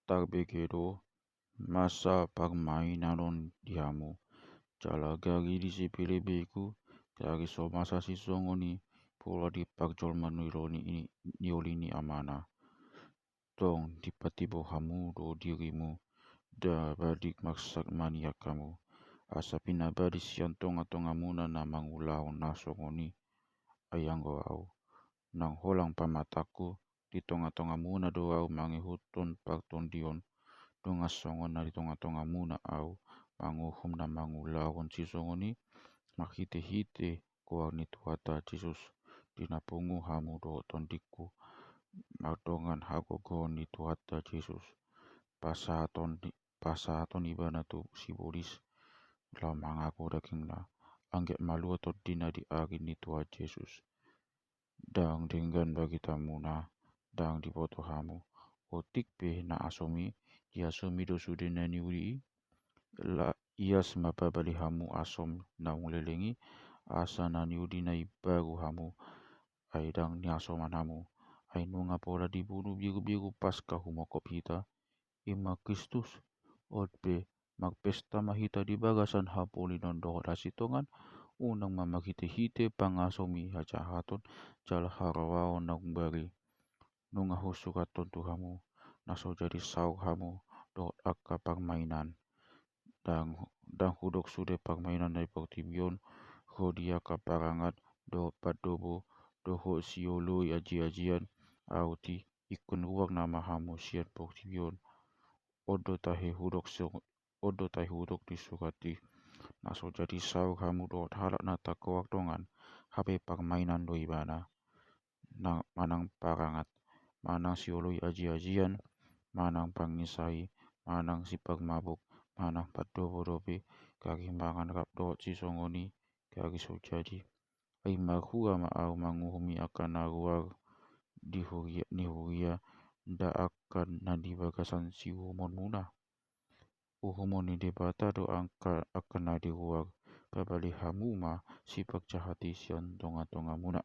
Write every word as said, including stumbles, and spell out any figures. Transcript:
tarbege do masa parmainan on di hamu. Jala gari di sipelebegu, gari so masa sisongon i, pola di parjolma ni oli ni, ni oli ni amana. Tong dipatibo hamu do dirimu, da badik maksak maniak hamu. Asa pinabali sian tonga-tongamuna na mangulahon na songon i. Ai anggo au, nang holang pamatangku, di tonga-tongamuna do au mangihuthon partondion, dongan songon na di tonga-tongamuna au manguhum na mangulahon sisongon i, marhite-hite goar ni Tuhanta Jesus, di na pungu hamu dohot tondingku, mardongan hagogoon ni Tuhanta Jesus. Pasahaton, pasahaton ibana tu sibolis, laho mangaku dagingna, anggiat malua tondina di ari ni Tuhan Jesus. Ndang denggan bagi hamuna, ndang diboto hamu. Otik pe na asom i, diasomi do sude na niuli i. La, ias ma pabali hamu asom naung leleng i, asa na niuli na imbaru hamu, ai ndang niasoman hamu. Ai nunga pola dibunu birubiru Paska humongkop hita, i ma Kristus. On pe, marpesta ma hita di bagasan hapolinon dohot hasintongan, unang ma marhite-hite pangasomi hajahaton jala haroaon naung bari. Nunga husurathon tu hamu, na so jadi saur hamu dohot angka parmainan. Ndang, ndang hudok sude parmainan na di portibi on, ro di angka parangat dohot pandobo, dohot sioloi aji-ajian, aut i, ingkon ruar nama hamu sian portibi on. On do tahe hudok so, on do tahe hudok di surat i, na so jadi saur hamu dohot halak na targoar dongan, hape parmainan do ibana. Na, manang parangat, manang sioloi aji-ajian, manang pangisai, manang siparmabuk, manang pandobo dope, gari mangan rap dohot sisongon i, gari so jadi. Ai marhua ma au manguhumi angka na ruar di huria, ni huria, nda angka na di bagasan siuhumonmuna? Uhumon ni Debata do angka, angka na di ruar, pabali hamu ma siparjahat i sian tonga-tongamuna.